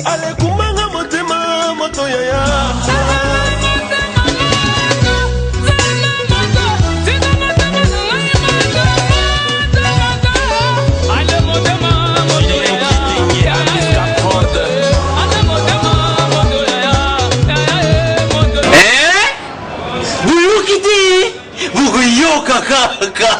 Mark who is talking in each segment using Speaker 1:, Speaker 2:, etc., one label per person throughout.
Speaker 1: Alekumbanga motema moto yaya.
Speaker 2: Boyoki te, bokoyoka kaka.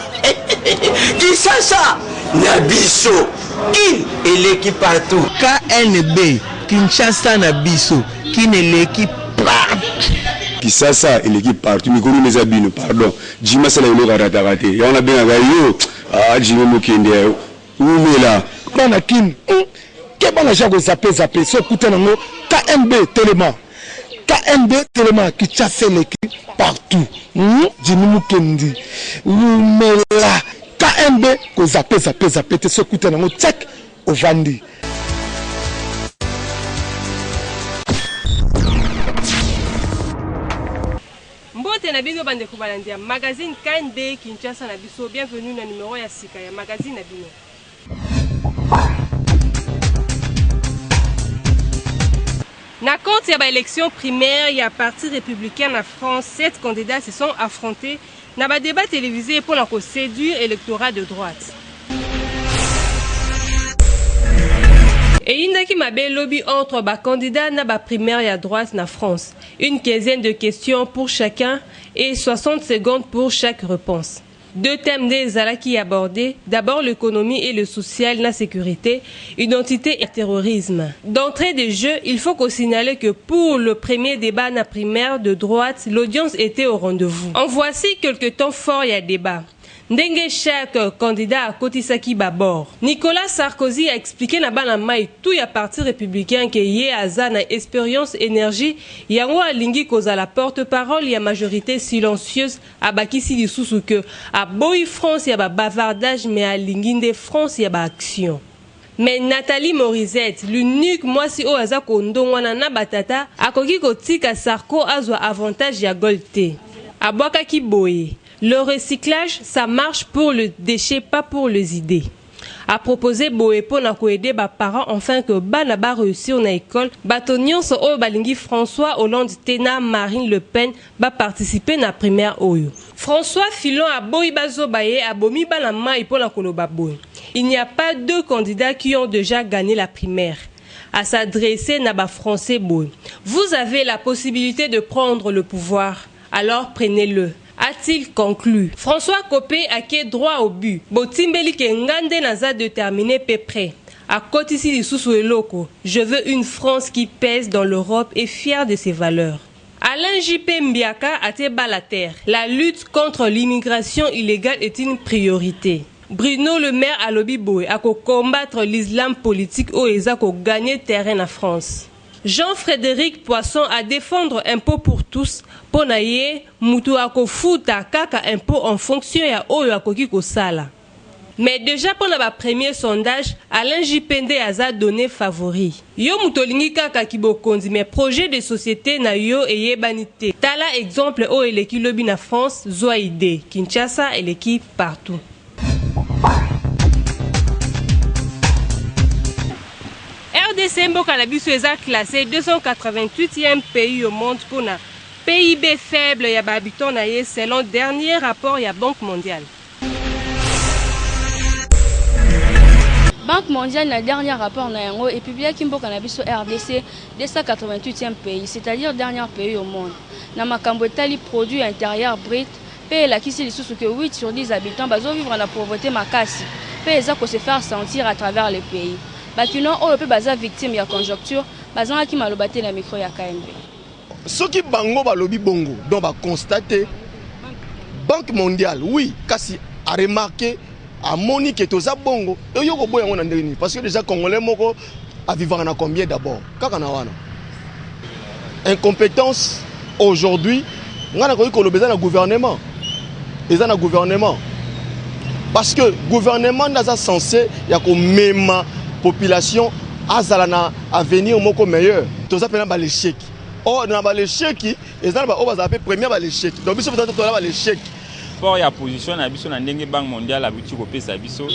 Speaker 2: Kinshasa na biso, Kin eleki partout.
Speaker 3: KNB, Kinshasa na biso, Kin eleki partout.
Speaker 4: Kisasa eleki partout, mikolo eza bino, pardon. Jimmy asala eloko arataka te, yango nabengaka yo. Ah, Jimmy Mokende, umela.
Speaker 5: Bana Kin, ke bana ja kozape zape so okuta nango KNB telema, KNB telema, Kinshasa eleki partout. Jimmy Mukendi umela. KNB kozape zape zape te, so okuta nango check ovandi.
Speaker 6: Mbote na bino bandeko balandi ya magazine KNB Kinshasa na biso, bienvenue na numero ya sika ya magazine na bino. Na compte ya ba élection primaire ya Parti républicain na France, 7 candidats se sont affrontés na ba débat télévisé pour ko séduire électorat de droite. Eyindaki mabe lobby entre ba candidats na ba primaire ya droite na France. Une quinzaine de questions pour chacun et 60 secondes pour chaque réponse. Deux thèmes nde ezalaki abordés, d'abord l'économie et le social, la sécurité, identité et terrorisme. D'entrée de jeu, il faut qu'on signale que pour le premier débat na primaire de droite, l'audience était au rendez-vous. En voici quelques temps forts ya débat. Ndenge chaque candidat akotisaki babord. Nicolas Sarkozy a expliqué na bana mai tout ya parti républicain que ye aza na expérience énergie yango alingi kozala porte-parole ya majorité silencieuse, abakisi lisusu que aboyi France ya ba bavardage mais alingi nde France ya ba action. Mais Nathalie Morizet, l'unique mwasi oyo aza kondongwana na batata, akoki kotika Sarko azwa avantage ya gold te. Abwakaki boye: le recyclage, ça marche pour le déchet, pas pour les idées. A proposé boye mpo na koaider ba parents enfin que bana ba réussir na école. Bato nyonso oyo balingi François Hollande te na Marine Le Pen ba participer na primaire oyo. François Fillon aboyi bazoba ye, abomi bana mai mpo na koloba boye: il n'y a pas deux candidats qui ont déjà gagné la primaire. À s'adresser na ba Français boye: vous avez la possibilité de prendre le pouvoir, alors prenez-le, a-t-il conclu. François Copé ake droit au but. Botimbeli ke ngande naza déterminé peu près. Akotisi lisusu eloko: je veux une France qui pèse dans l'Europe et fière de ses valeurs. Alain JP Mbiaka atie balle à terre: la lutte contre l'immigration illégale est une priorité. Bruno Le Maire alobi boye: ako combattre l'islam politique oyo eza ko gagner terrain na France. Jean-Frédéric Poisson a défendre impôt pour tous, mpo na ye mutu akofuta kaka impôt en fonction ya oyo akoki kosala. Mais déjà mpo na ba premier sondage, Alain JP nde aza donné favori. Yo moto olingi kaka kibokonzi mais projet de société na yo eyebani te, tala exemple oyo eleki lobi na France, zwa idée. Kinshasa eleki partout. RDC mboka na biso eza classé 288e pays au monde mpona PIB faible ya bahabitant na ye selon dernier rapport ya Banque mondiale.
Speaker 7: Banque mondiale na dernier rapport na yango epubliaki mboka na biso RDC 288e pays, c'est-à-dire dernier pays au monde na makambo etali produit intérieur brut, mpe elakisi lisusu ke 8 sur 10 habitants bazovivre na pauvreté makasi mpe eza kose faire sentir à travers le pays. Bakinois oyo mpe baza victime ya conjoncture bazangaki maloba te na micro ya KNB.
Speaker 8: Soki bango balobi bongo, donc baconstate Banque mondiale, oui, kasi aremarquer, amoni ke toza bongo, oyo koboya yango na ndenge nini? Parce que déjà Congolais moko avivaka na combien d'abord? Kaka na wana incompétence. Aujourd'hui ngai nakoki koloba eza na gouvernement, eza na gouvernement, parce que gouvernement nde aza censé ya komema population azala na avenir moko meilleur. Toza mpena balesheki oyo na balesheki, eza na baoyo bazala mpe premier balesheki. Donc biso toza balesheki.
Speaker 9: rapport ya position na biso na ndenge Banque mondiale abuti kopesa biso,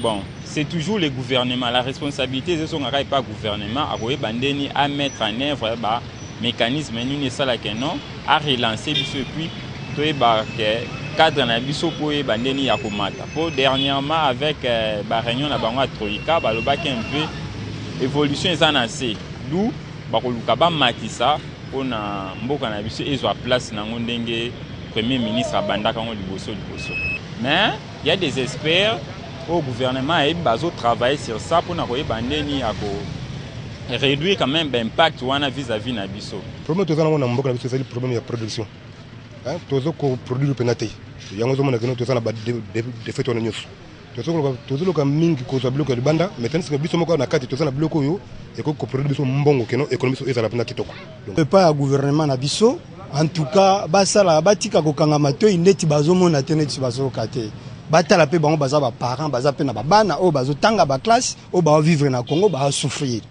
Speaker 9: bon, c'est toujours le gouvernement. La responsabilité ezozongaka epa gouvernement. Akoyeba ndeni a mettre en œuvre ba mécanisme nini esalaka non a relancer biso, et puis toyeba ke cadre na biso mpo oyeba ndeni ya komata. Mpo dernièrement, avec baréunion na bango ya troïka, balobaki un peu évolution eza na se, d'où bakoluka bamatisa mpona mboka na biso ezwa place nango ndenge premier ministre abandaka yango liboso liboso. Mais il y a des experts au gouvernement ayebi, bazotravailler sur ça mpona koyeba ndeni ya ko réduire quand même baimpact wana vis-à-vis na biso.
Speaker 10: Problème toza nango na mboka na biso ezali problème ya production. Tozo koproduire mpenza te. Yango ozomona keno toza na badéfaut wana nyonso. Tozoluka mingi kozwa biloko ya libanda, mais tandis que biso moko na kati toza na biloko oyo ekoki koproduire biso mbongo, keno économie biso ezala mpenza kitoko.
Speaker 11: Epai ya gouvernement na biso, en tout cas, basala, batika kokanga matoi neti bazomona te, neti bazoyoka te. Batala mpe bango, baza baparent, baza mpe na babana oyo bazotanga baclasse, oyo baovivre na Congo, baasouffrir.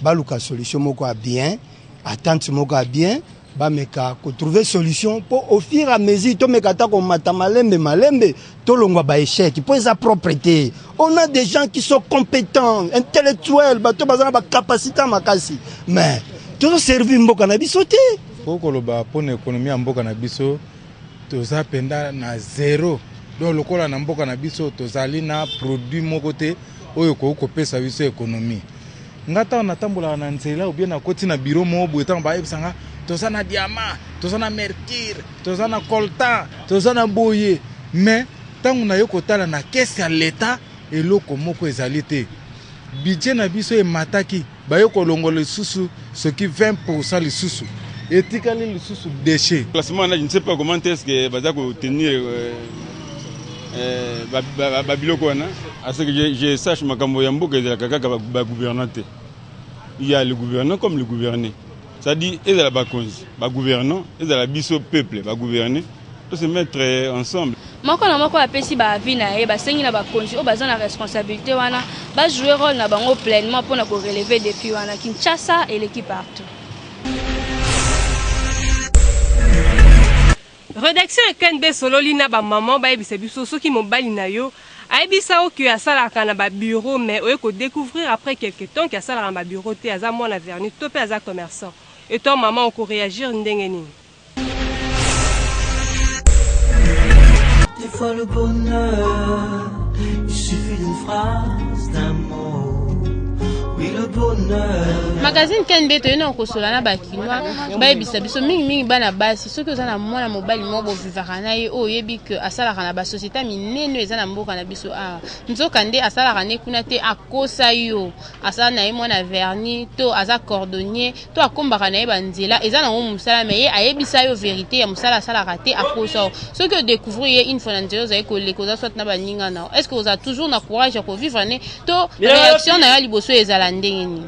Speaker 11: Baluka solution moko ya bien, attente moko ya bien, bameka kotrouver solution mpo au fur et à mesure tomeka ata komata malembe malembe, tolongwa baéchec, mpo eza propre te. On a des gens qui sont compétents, intellectuels, bato baza na bacapacité ya makasi, mais tozoservir mboka na biso te.
Speaker 12: Po koloba mpona économie ya mboka na biso, toza mpenza na zéro. Donc lokola na mboka na biso tozali na produit moko te oyo ekoki kopesa biso économie. Nga ntango natambolaka na nzela ou bien nakoti na bureau moko boye, ntango bayebisa nga toza na diamant, toza na mercure, toza na coltan, toza na boye, mais ntango naye kotala na caisse ya leta, eloko moko ezali te. Budget na biso emataki, baye kolongola lisusu soki 20 lisusu etikali lisusu déchet.
Speaker 4: Classement wana, je ne sais pas comment est-ce que baza kotenir babiloko wana. À ce que je sache, makambo ya mboka ezalaka kaka bagouvernant te. Il y a le gouvernant comme le gouverné, c'est-à-dire ezala bakonzi bagouvernant, ezala biso peuple bagouverné, to se mettre ensemble.
Speaker 7: Moko na moko apesi baavis na ye. Basengi na bakonzi oyo baza na responsabilité wana bajouer rôle na bango pleinement mpona korelever défi wana. Kinshasa eleki partout.
Speaker 6: Rédaction ekende esololi na bamama, bayebisa biso soki mobali na yo ayebisa oyo asalaka na babureau, mais oye kodécouvrir après quelque temps ke asalaka na babureau te, aza mwana vernis to mpe aza commerçant. Eto mama, okoréagir ndenge nini?
Speaker 13: Des fois le bonheur, il suffit d'une phrase, d'un mot. Oui, le bonheur.
Speaker 14: Magazine KNB, toyei na kosola na bakinois, bayebisa biso mingimingi bana basi. Soki oza na mwana mobali moko bovivaka na ye, oyo oyebi ke asalaka na basociété ya minene oyo eza na mboka na biso awa, nzoka nde asalaka ne kuna te, akosa yo, asala na ye mwana vernis to aza cordonnier to akombaka na ye banzela, eza nango mosala, mais ye ayebisa yo vérité ya mosala asalaka te, akosa yo. Soki odécouvrir ye une fois na nzela ozali koleka, oza soit na baninga na yo, est ce que oza toujours na courage ya kovivre ne to réaction na yo ya liboso ezala ndenge nini?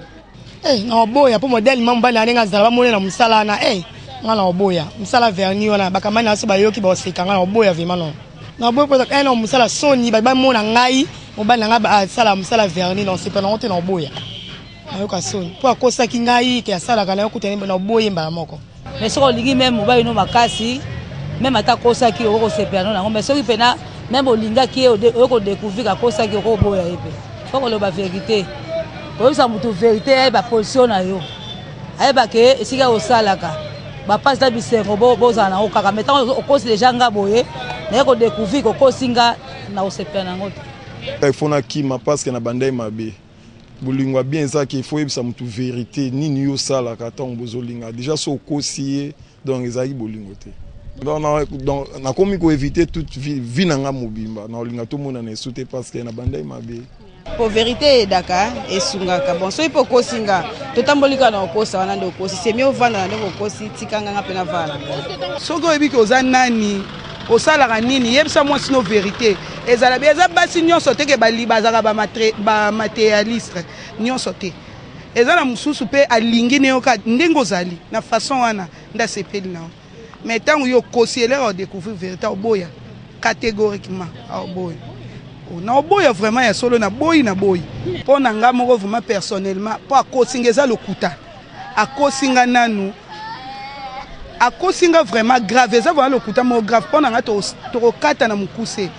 Speaker 15: Eh, na oboya, mpo modèle ma mobali na ndenge azala, bamoni na mosala wana. Eh, nga na oboya mosala vernis wana. Bakamani na biso bayoki, baseka. Nga na oboya vraiment, non, na oboya mpo eh, na mosala soni, bato bamona ngai mobali na ngai asala mosala vernis. Na osepa nango te, na oboya, nayoka soni mpo akosaki ngai ke asalaka na yo kuta. Na oboye mbala moko.
Speaker 16: Mais soki olingi même mobali no makasi, même ata akosaki, okoki kosepela no nango. Mais soki mpena même olingaki ye, oyoki kodécouvrir akosaki, okoboya ye mpe. Faut koloba vérité, koyebisa motu vérité, ayeba position na yo, ayeba ke esika osalaka, bapasi na bisengo bozala nango kaka. Mais ntango okosi déjà, nga boye naye kodécouvrir kokosi nga, na kosepela nango te.
Speaker 17: Il faut nakima parce que na bandai mabe. Bolingo ya bien ezaki, il faut oyebisa motu vérité nini yo osalaka. Ntango bozolinga déjà, so okosi ye, donc ezalaki bolingo te. Donc nakomi koéviter toute vie, vie na nga mobimba na olinga tomonana esu te parce que na bandai mabe.
Speaker 18: Po vérité eyedaka, esungaka. Bon, soki mpe okosi nga, totamboli kaka na okosa wana nde okosi, semi ovanda na ndenge okosi, tika nganga mpe navanda na
Speaker 19: ngai. Soki oyebi ke oza nani, osalaka nini, yebisa mwasi no vérité. Ezala be eza basi nyonso te ke bazalaka bamatérialiste nyonso te. Eza na mosusu mpe alingi ne yoka ndenge ozali na façon wana nde asepeli na yo. Mais ntango yo okosi, elere odécouvrir vérité, oboya catégoriquement, aoboya na oboya vraiment ya solo. Naboyi, naboyi mpo na nga moko vraiment personnellement, mpo akosi nga, eza lokuta, akosi nga nanu. Akosi nga vraiment grave, eza vraiment lokuta moko grave mpo na nga tokokata na mokuse.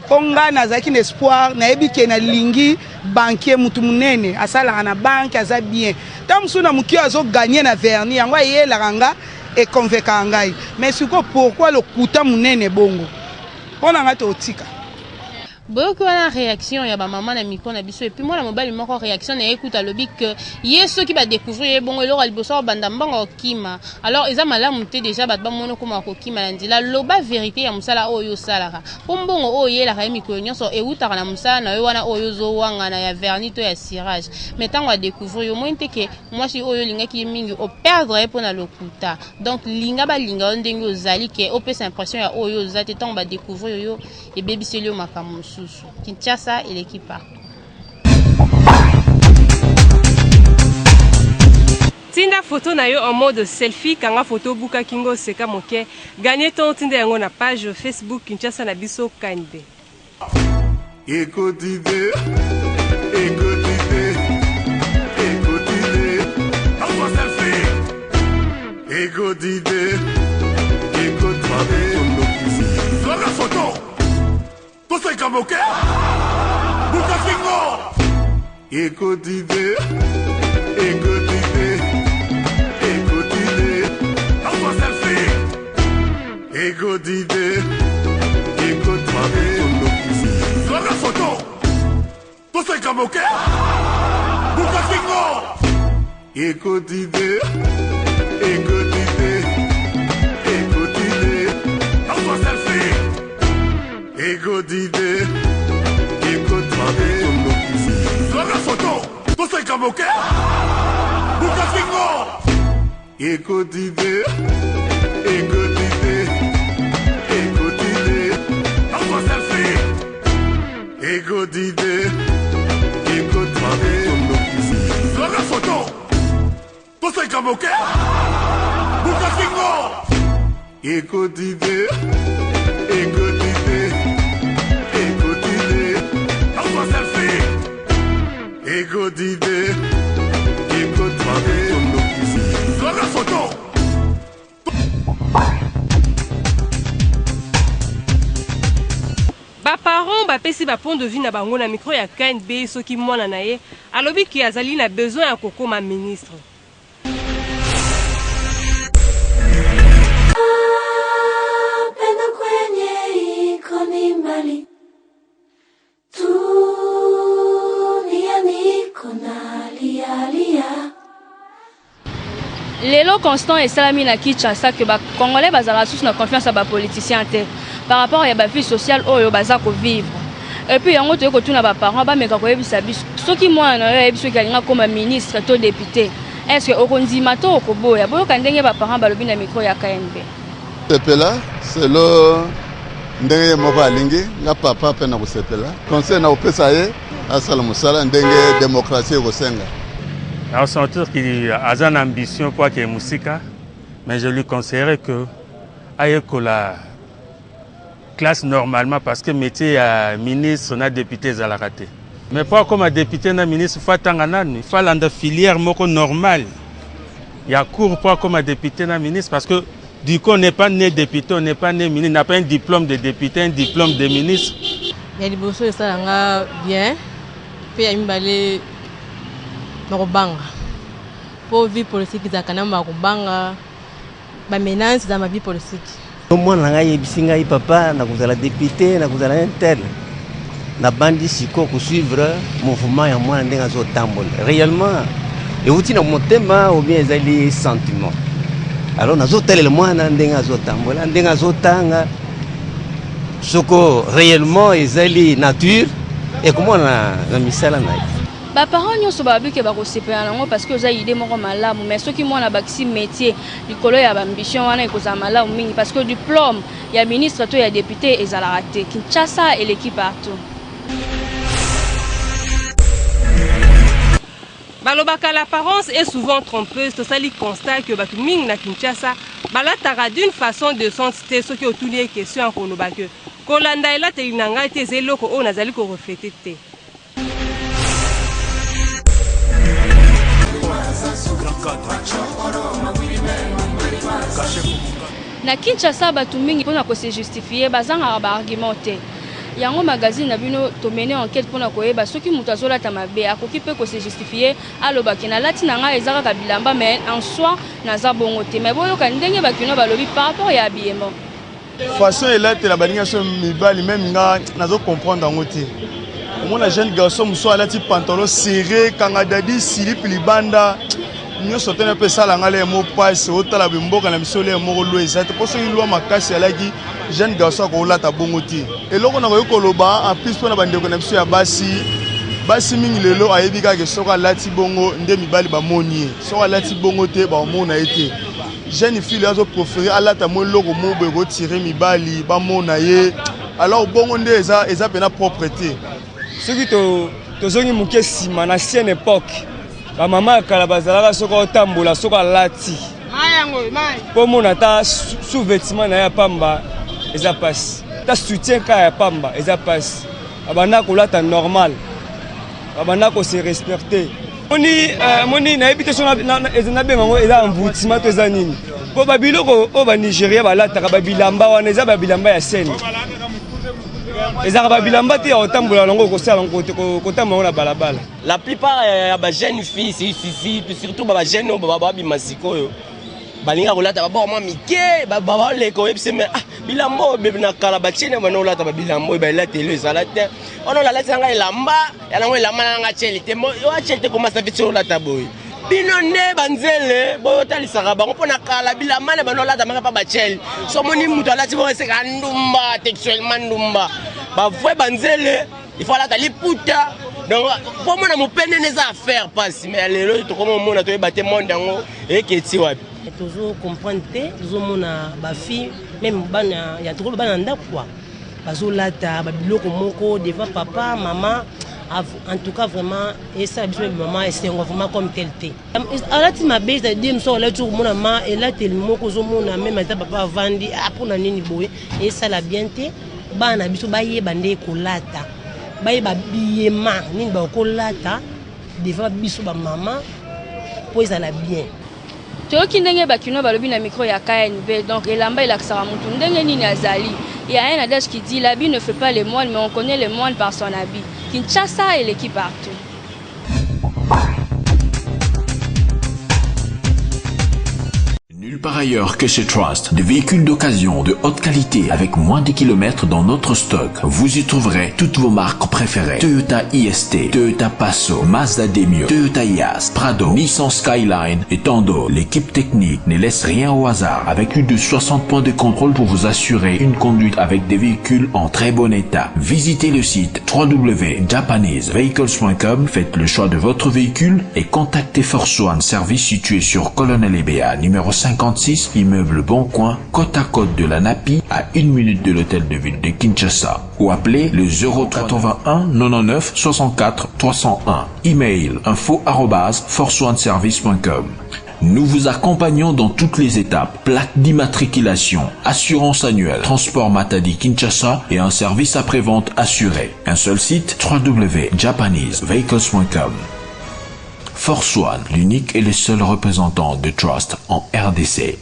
Speaker 19: Mpo nga nazalaki na espoir, nayebi ke nalingi banquier, mutu munene asalaka na banque, aza bien. Ntango mosusu na moke azo gagner na vernis, yango ayelaka nga e convaincaka ngai. Mais sikoyo pourquoi lokuta munene bongo? Mpo na nga tokotika.
Speaker 14: Boyoki wana reaction ya ba maman na micro na biso et puis mwana mobali moko reaction na ye kutu alobi que ye soki ba decouvrir ye bongo eloko ya liboso akobanda mbongo akokima alors eza malamu te dejà bato bamona okoma kokima na nzela loba verite ya mosala oyo osalaka po mbongo oyo oyelaka ye mikolo nyonso ewutaka na mosala na yo wana oyo ozowangana ya vernis to ya cirage mais ntango a decouvrir yo omoni te ke mwasi oyo olingaki ye mingi o perdre ye mpo na lokuta donc linga balinga yo ndenge ozali ke opesa impression ya oyo oza te ntango ba decouvrir yo ebebiseli yo makambo mosusu. Kinshasa eleki partout.
Speaker 6: Tinda photo na yo en mode selfie, kanga photo buka kingo seka moke, gagne ton tinda yango na page Facebook Kinshasa na biso KNB.
Speaker 1: Ekoti te, ekoti te, ekoti te. Azwa selfie. Ekoti te, ekoti te. Zwaka photo. Toseka moke. Buka kingo. Ekoti te, ekoti te, ekoti te. Azwa selfie. Ekoti te, ekoti te. Zwaka photo. Toseka moke. Buka kingo. Ekoti te, ekoti te, ekoti te. Azwa selfie. Ekoti te, ekoti te. Zwaka photo. Toseka moke. Buka kingo. Ekoti te, ekoti te, ekoti te. Azwa selfie. Ekoti te, ekoti te. Zwaka photo. Toseka moke. Buka kingo. Ekoti te, ekoti te, ekoti te. Azwa selfie. Ekoti te, ekoti te. Zwaka photo.
Speaker 6: Ba parents bapesi ba point de vue na bango na micro ya KNB soki mwana na ye alobi que azali na besoin ya kokoma ministre.
Speaker 13: Pendo kwenye iko ni mbali, dunia niko nalia lia.
Speaker 7: Lelo constant esalami na Kinshasa que ba congolais bazalaka susu na confiance ya ba politiciens te par rapport ya ba vie sociale oyo baza ko vivre. Et puis yango toye kotuna ba parents bameka koyebisa biso soki mwana na yo ayebi soki alingi akoma ministre to depute est ce que okondima to okoboya? Boyoka ndenge ba parents balobi na micro ya KNB.
Speaker 20: Sepela selo ndenge ye moko alingi, nga papa pe nakosepela. Conseil nakopesa ye asala mosala ndenge democratie ekosenga.
Speaker 21: Na sentir qu'il aza na ambition po akende mosika, mais je lui conseillerais que ayekola classe normalement parce que métier ya ministre na député ezalaka te. Mais po akoma député na ministre faut atanga nanu, faut alanda filière moko normale ya cours po akoma député na ministre parce que du coup on n'est pas né député, on n'est pas né ministre, n'a pas un diplôme de député, un diplôme de ministre.
Speaker 22: Ya liboso esala nga bien pe ya mibale nakobanga po vie politique ezalaka na makobanga ba menace za ma vie politique.
Speaker 2: Mwana na ngai ayebisi ngai papa nakozala depute nakozala un tel nabandi sikoyo kosuivre mouvement ya mwana ndenge azotambola réellement euti na motema ou bien ezali sentiment alors nazotalela mwana ndenge azotambola ndenge azotanga soko réellement ezali nature ekomona na misala na ye
Speaker 7: Ba parents nionso balobi ke bakosepela nango parce que oza idee moko malamu mais soki mwana abakisi metier likolo ya ba ambition wana ekozala malamu mingi parce que diplome ya ministre to ya depute ezalaka te. Kinshasa eleki partout.
Speaker 6: Balobaka l'apparence est souvent trompeuse, tosali constat que batu mingi na Kinshasa balataka d'une façon decente te, soki otuni ye question akoloba que kolanda elateli na ngai te eza eloko oyo nazali ko refleter te.
Speaker 7: Na Kinshasa batu mingi pona ko se justifier bazangaka ba arguments te. Yango magazine na bino to mener enquete pona koyeba soki mutu azolata mabe akoki pe ko se justifier aloba ke nalati na ngai eza kaka bilamba mais en soi naza bongo te. Mais boyoka ndenge ba kinois balobi par rapport ya habillement.
Speaker 3: Façon elatela baninga so mibali meme nga nazo comprendre yango te. Omona jeune garçon mosusu alati pantalon serré kanga dadi silipi libanda nyonso te mpe esala nga leye mo pasi otala boye mboka na biso leye moko loi eza te mpo soki loi makasi alaki jeune garçon akolata bongo te. Eloko nakoki koloba en plus mpo na bandeko na biso ya basi, basi mingi lelo ayebi kaka soki alati bongo nde mibali bamoni ye, soki alati bongo te bakomona ye te. Jeune fille azo préférer alata mwa eloko moko boye kotire mibali bamona ye, alors bongo nde eza eza pena propre te.
Speaker 5: Soki tozongi moke nsima na ancienne époque, bamama ya kala bazalaka soki otambola soki alati mpo omona ata sous-vêtement na ye ya pamba eza mpasi, ata soutien kaka ya pamba eza mpasi. Babanda kolata normal, babanda ko se respecter. Moni euh, moni nayebi te so nabenga yango eza envoûtement to eza nini, mpo babiloko oyo banigeria balataka babilamba wana eza babilamba ya scène, ezalaka babilamba te ya kotambola nango kosala kotambola yango na balabala.
Speaker 23: La plupart ya ba jeune fille si, si, si, surtout ba jeune oyo babima sikoyo balinga kolata baboko mwa mike baleka oyebisi me ah, bilamba oyo bebe na kala batie na bana olata babilamba oyo baelateli ezala te wana olalati nanga elamba ya nango elamba na nanga tieli te oyo atieli te komasa mpe ti olata boye bino nde banzele botalisaka bango mpo na kala bilamba na bana olata maka mpa batieli so omoni moto alati bongo eseka ndumba textuellement ndumba bavrai banzele il faut alata liputa donc mpo omona mopende nde eza affaire mpasi mais ya lelo tokoma omona toyeba te monde yango eketi wapi.
Speaker 24: Tozo comprendre te, tozomona ba fille meme bana ya tokolo bana ndako quoi bazolata ba biloko moko devant papa mama en tout cas vraiment esala biso meme mama esengo vraiment comme tel te alati mabe ezali mosusu alati okomona ma elateli moko ozomona meme ata papa avandi ah mpona nini boye esala bien te bana na biso bayeba nde kolata bayeba biyema nini bakolata devant biso bamama mpo ezala bien.
Speaker 7: Toyoki ndenge ba kinois balobi na micro ya KNB, donc elamba elakisaka mutu ndenge nini azali. Il y a un adage qui dit l'habit ne fait pas le moine mais on connait le moine par son habit. Kinshasa eleki partout.
Speaker 25: Nulle part ailleurs que chez Trust, des véhicules d'occasion de haute qualité avec moins de kilomètres dans notre stock. Vous y trouverez toutes vos marques préférées. Toyota IST, Toyota Passo, Mazda Demio, Toyota Yass, Prado, Nissan Skyline et tant d'autres. L'équipe technique ne laisse rien au hasard avec plus de 60 points de contrôle pour vous assurer une conduite avec des véhicules en très bon état. Visitez le site www.japanesevehicles.com, faites le choix de votre véhicule et contactez Force One Service situé sur Colonel EBA numéro 56, immeuble Bon Coin, côte à côte de la NAPI, à une minute de l'hôtel de ville de Kinshasa. Ou appelez le 081 99 64 301. Email info forceoneservice.com. Nous vous accompagnons dans toutes les étapes. Plaque d'immatriculation, assurance annuelle, transport Matadi Kinshasa et un service après-vente assuré. Un seul site www.japanesevehicles.com. Force One, l'unique et le seul représentant de Trust en RDC.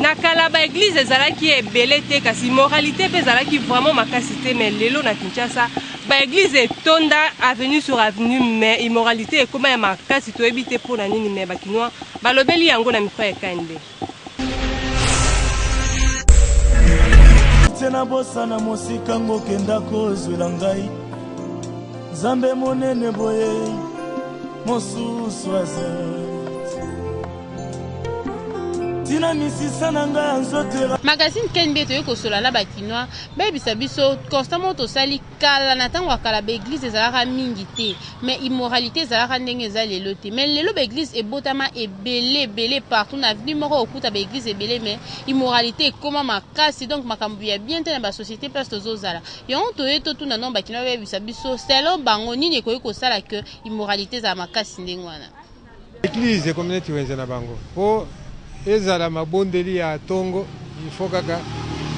Speaker 6: Na kala ba eglise ezalaki ebele te kasi moralité mpe ezalaki vraiment makasi te mais lelo na Kinshasa ba eglise etonda avenue sur avenue mais immoralité ekoma ya makasi toyebi te mpo na nini mais ba kinois balobeli yango na micro ya KNB.
Speaker 26: Te nabosana mosika ngokenda kozwela ngai Nzambe monene boye mosusu aza tina misisa na ngai ya nzoto.
Speaker 14: Magazine KNB toye kosola na ba kinois bayebisa biso constat moko tosali kala na tango ya kala ba eglise ezalaka mingi te mais immoralite ezalaka ndenge eza lelo te mais lelo ba eglise ebotama ebele ebele partout na avenue moko okuta ba eglise ebele mais immoralite ekoma makasi donc makambo ya bien te na ba société place tozozala yango toye totuna non ba kinois bayebisa biso selon bango nini ekoki kosala que immoralite ezala makasi ndenge wana.
Speaker 27: Eglise ekomi neti wenze na bango po ezala mabondeli ya tongo il faut kaka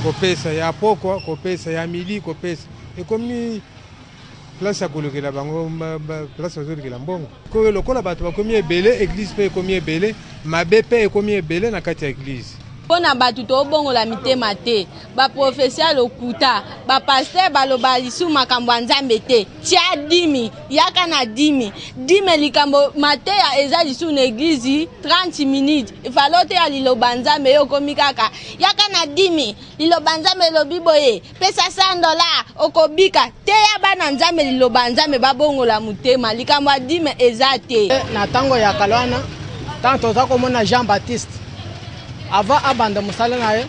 Speaker 27: kopesa ya pokwa kopesa ya midi kopesa ekomi. Place ya kolukela bango place bazolukela mbongo. Koyo lokola bato bakomi ebele, eglise mpe ekomi ebele, mabe mpe ekomi ebele na kati ya eglise.
Speaker 4: Mpo na bato tobongola mitema te, ba prophetie ya lokuta, ba pasteur baloba lisusu makambo ya Nzambe te. Tia dimi, yaka na dimi. Dime likambo mateya eza lisusu na eglise 30 minutes. Ifale oteya liloba Nzambe yo okomi kaka yaka na dimi. Liloba Nzambe elobi boye, pesa 100 dollars okobika. Teya bana Nzambe liloba Nzambe babongola motema. Likambo ya dime eza te.
Speaker 8: Na tango ya kala wana, tango toza komona Jean Baptiste avant abanda mosala na ye,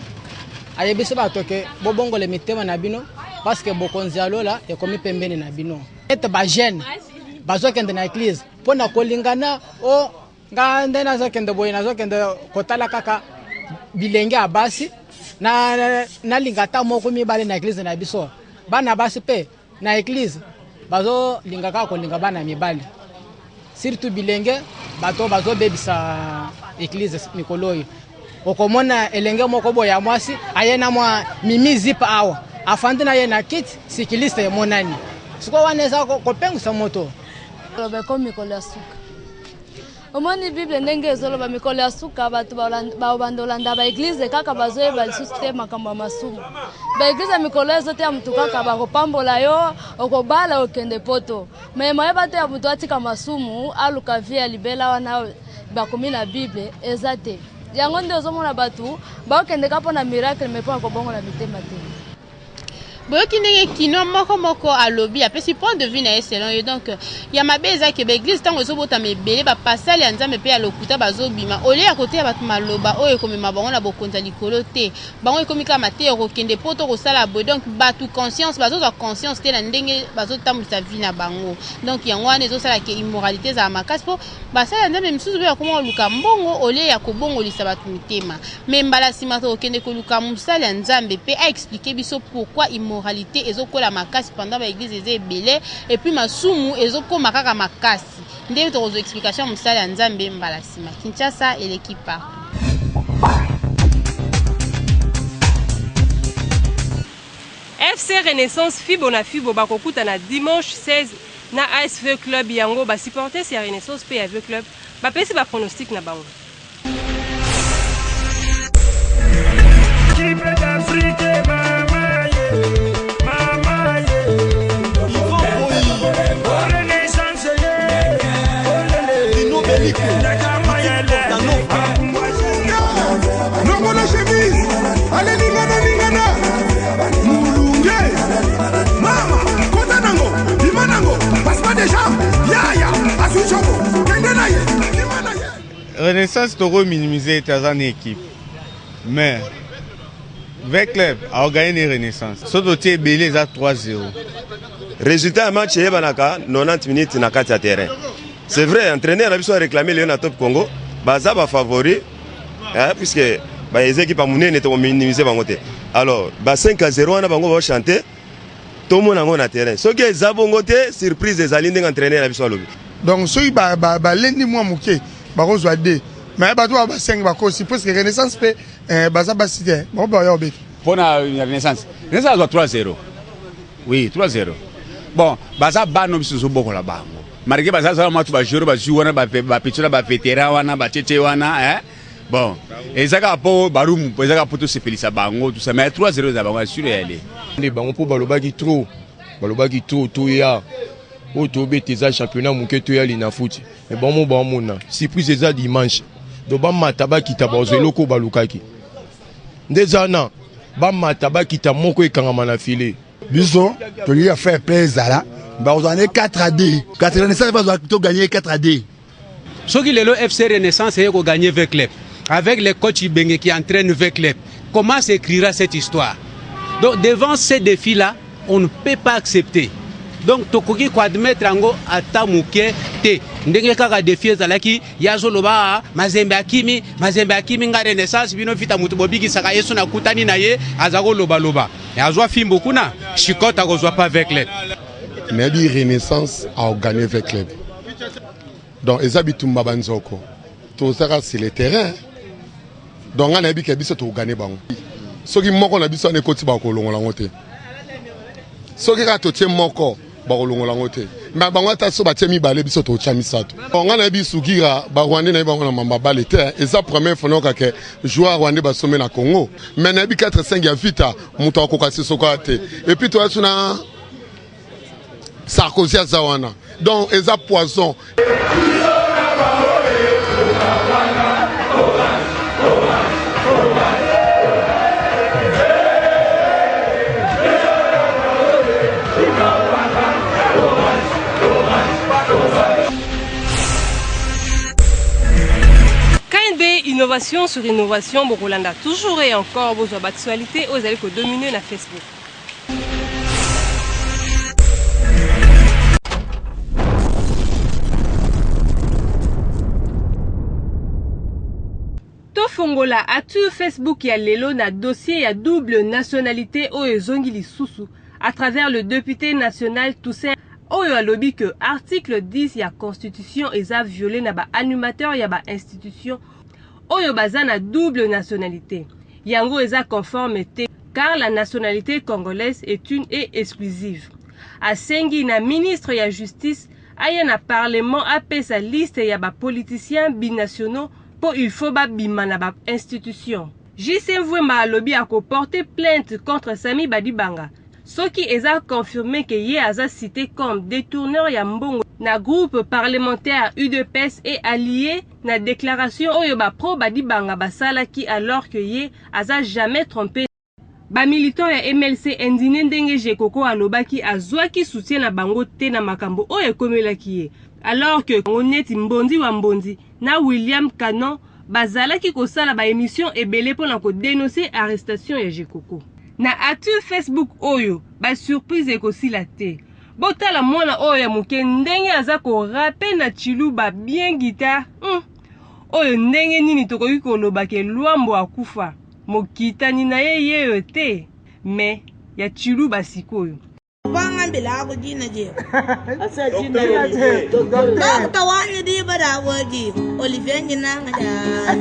Speaker 8: ayebisi bato ke bobongola mitema na bino parce que bokonzi ya lola ekomi pembeni na bino. Ete ba jeune bazokende na eglise mpo na kolingana o nga nde nazokende boye, nazokende kotala kaka bilenge ya basi na nalinga ata moko mibale na eglise na biso. Bana basi mpe na eglise bazolinga kaka kolinga bana mibali, surtout bilenge bato bazobebisa eglise mikolo oyo. Okomona elenge moko boye ya mwasi aye na mwa mimi zip awa afandi na ye na kiti sikiliste emonani sikoyo wana eza kopengwisa moto.
Speaker 7: Loba ekomi mikolo ya suka. Omoni Bible ndenge ezoloba mikolo ya suka bato bakobanda olanda ba eglise kaka bazoyeba lisusu te makambo ya masumu. Ba eglise ya mikolo ezoteya motu kaka bakopambola yo okobala okende poto. Mais moye bateya motu atika masumu aluka vie ya libela wana bakomi na Bible eza te. Yango nde ozomona bato bakokende kaka mpo na miracle mais mpo na kobongola mitema te.
Speaker 14: Boyoki ndenge kinois moko moko alobi, apesi point de vue na ye selon ye. Donc ya mabe eza ke ba eglise tango ezobotama ebele, ba pasali ya Nzambe pe ya lokuta bazobima, au lieu ya koteya bato maloba oyo ekomema bango na bokonzi ya likolo te, bango ekomi kaka mateya okokende poto okosala boye. Donc bato conscience bazozwa conscience te na ndenge bazotambwisa vie na bango. Donc yango wana ezosala ke immoralite ezala makasi po basali ya Nzambe misusu pe bakoma koluka mbongo au lieu ya kobongolisa bato mitema. Mais mbala sima tokokende koluka mosali ya Nzambe pe a expliquer biso pourquoi immoralite ezo kola makasi pendant ba eglise eza ebele et puis masumu ezo koma kaka makasi. Nde tokozwa explication ya mosali ya Nzambe mbala sima. Kinshasa eleki partout.
Speaker 6: FC Renaissance Fibo na Fibo bakokutana dimanche 16 na AS V Club yango ba supporters ya Renaissance pe ya V Club bapesi ba pronostics na bango.
Speaker 1: Longola chemise, ale lingana lingana. Mulunge. Mama, kota nango, bima nango, passement de jambes. Yaya, azui choko, kende na ye, bima na ye.
Speaker 9: Renaissance toko minimiser te aza na equipe mais V club aoganye ne Renaissance soki totie ebele eza 3-0.
Speaker 10: Resultat ya match eyebanaka 90 minutes na kati ya terrain. C'est vrai entraîneur na biso a réclamer lelo na Top Congo baza ba favori hein, puisque ba eza équipe ya munene toko minimiser bango te. Alors ba 5 à 0 wana bango ba chanter tomona yango na terrain. Soki eza bongo te surprise ezali ndenge entraîneur na biso alobi.
Speaker 11: Donc soki balendi mwa moke bakozwa 2 mais bato ba ba 5 bakosi puisque Renaissance mpe eh, baza basi te bango mpe baya kobeta.
Speaker 12: Mpo na Renaissance, Renaissance azwa 3-0. Oui, 3-0. Bon, baza bana biso tozobokola bango. Malgré baza zala mwa ba joueurs bazwi wana ba ba petit na ba vétéran wana ba tete wana hein. Bon, eza kaka mpo barumu eza kaka mpo tosepelisa bango tout ça mais 3-0 eza bango asure yale.
Speaker 15: Nde bango mpo balobaki trop, balobaki trop toya oyo tobeta eza championnat moke toya linafoot mais bango mo baomona surprise eza dimanche donc bamata bakita bazwa eloko oyo balukaki nde eza na bamata bakita moko ekangama na filet.
Speaker 1: Biso tolingi ya fair play ezala bakozwa ne 4 à 2 kasi Renaissance bazwa to gagner 4 à 2.
Speaker 28: Soki lelo FC Renaissance eye ko gagner V Club avec le coach Ibenge qui entraîne V Club, comment s'écrira cette histoire? Donc devant ces défis là, on ne peut pas accepter. Donc tokoki ko admettre yango ata moke te. Ndenge kaka défi ezalaki ye azoloba ah, Mazembe akimi, Mazembe akimi nga Renaissance bino vita moto bobikisaka ye so nakutani na ye aza koloba loba. Azwa fimbu kuna, chicotte akozwa pa V Club.
Speaker 29: Nayebi Renaissance a gagner V Club. Donc eza bitumba ba nzoko. Tozaka sur le terrain. Donc nga nayebi ke biso tokogane bango. Soki moko na biso wana ekoti bakolongola yango te. Soki kaka totie moko. Bakolongola yango te. Mais bango ata so batie mibale biso totya misato. Bon, ngai nayebi Sugira ba Rwandais nayebi bango na mamba bale te. Eza première fois nayoka ke joueur rwandais basombe na Congo. Mais nayebi 4 5 ya Vita moto akoka Sissoko te. Et puis toya na Sarkozy aza wana. Donc eza poison.
Speaker 6: KNB innovation sur innovation bokolanda toujours et encore bozwa ba actualité oyo ezali ko dominer na Facebook. Tofongola actu Facebook ya lelo na dossier ya double nationalite oyo ezongi lisusu à travers le depute national Toussaint oyo alobi que article 10 ya constitution eza viole na ba animateurs ya ba institutions oyo baza na double nationalite. Yango eza conforme te car la nationalite congolaise est une et exclusive. Asengi na ministre ya justice aya na parlement apesa liste ya ba politiciens binationaux po il faut babima na ba institutions. JC Mvuemba alobi ako porter plainte contre Samy Badibanga soki eza confirme que ye aza cite comme detourneur ya mbongo na groupe parlementaire udps et allies na declaration oyo ba pro Badibanga basalaki alors que ye aza jamais trompe. Ba militants ya MLC indignes ndenge Gecoco alobaki azuaki soutien na bango te na makambo oyo ekomelaki ye alors que bango neti Mbondi wa Mbondi na William Canon bazalaki kosala ba emissions ebele pona ko denoncer arrestation ya Gecoco. Na actu Facebook oyo ba surprise ekosila te. Botala mwana oyo ya moke ndenge aza ko rapper na tshiluba bien guitare hum oyo ndenge nini tokoki koloba ke Luambo akufa? Mokitani na ye yeyo te mais ya tshiluba sikoyo.
Speaker 2: Bangambila ku dina je. Dokta wani di bada waji Olivier nyina ngada.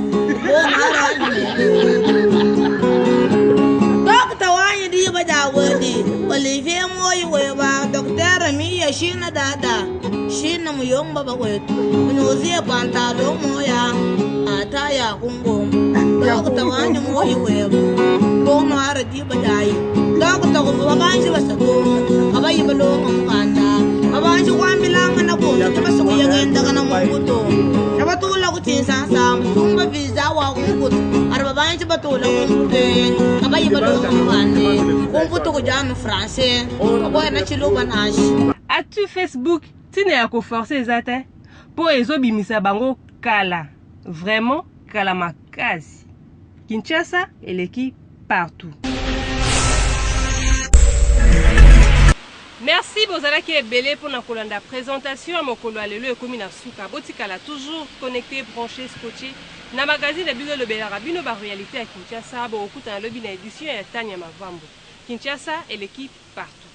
Speaker 2: Dokta wani di bada waji Olivier moyi weba Dokta Ramiya shina dada shina muyomba bakwetu unyuzie pantalo moya ataya kungo Dokta wani moyi weba Bono ara di badai Dokta kuvuwa banji basatunga abayi balonga mukanda abanji kwambilanga na kundu tabasukuyagenda kana munguto nabatula kuchinsansa musumba visa wa kunguto araba banji batula kunguto abayi balonga mukande kumbuto kujanu français akwena chiluba nashi
Speaker 6: Actu Facebook tina ya ko forcer eza te po ezo bimisa bango kala vraiment kala makasi Kinshasa eleki partout. Merci bozalaki ebele pona kolanda presentation ya mokolo ya lelo ekomi na suka botikala toujours connecte branche scotche na magazine na bino elobelaka bino ba realite ya Kinshasa bokokutana lobi na edition ya Tania Mavambo Kinshasa eleki partout.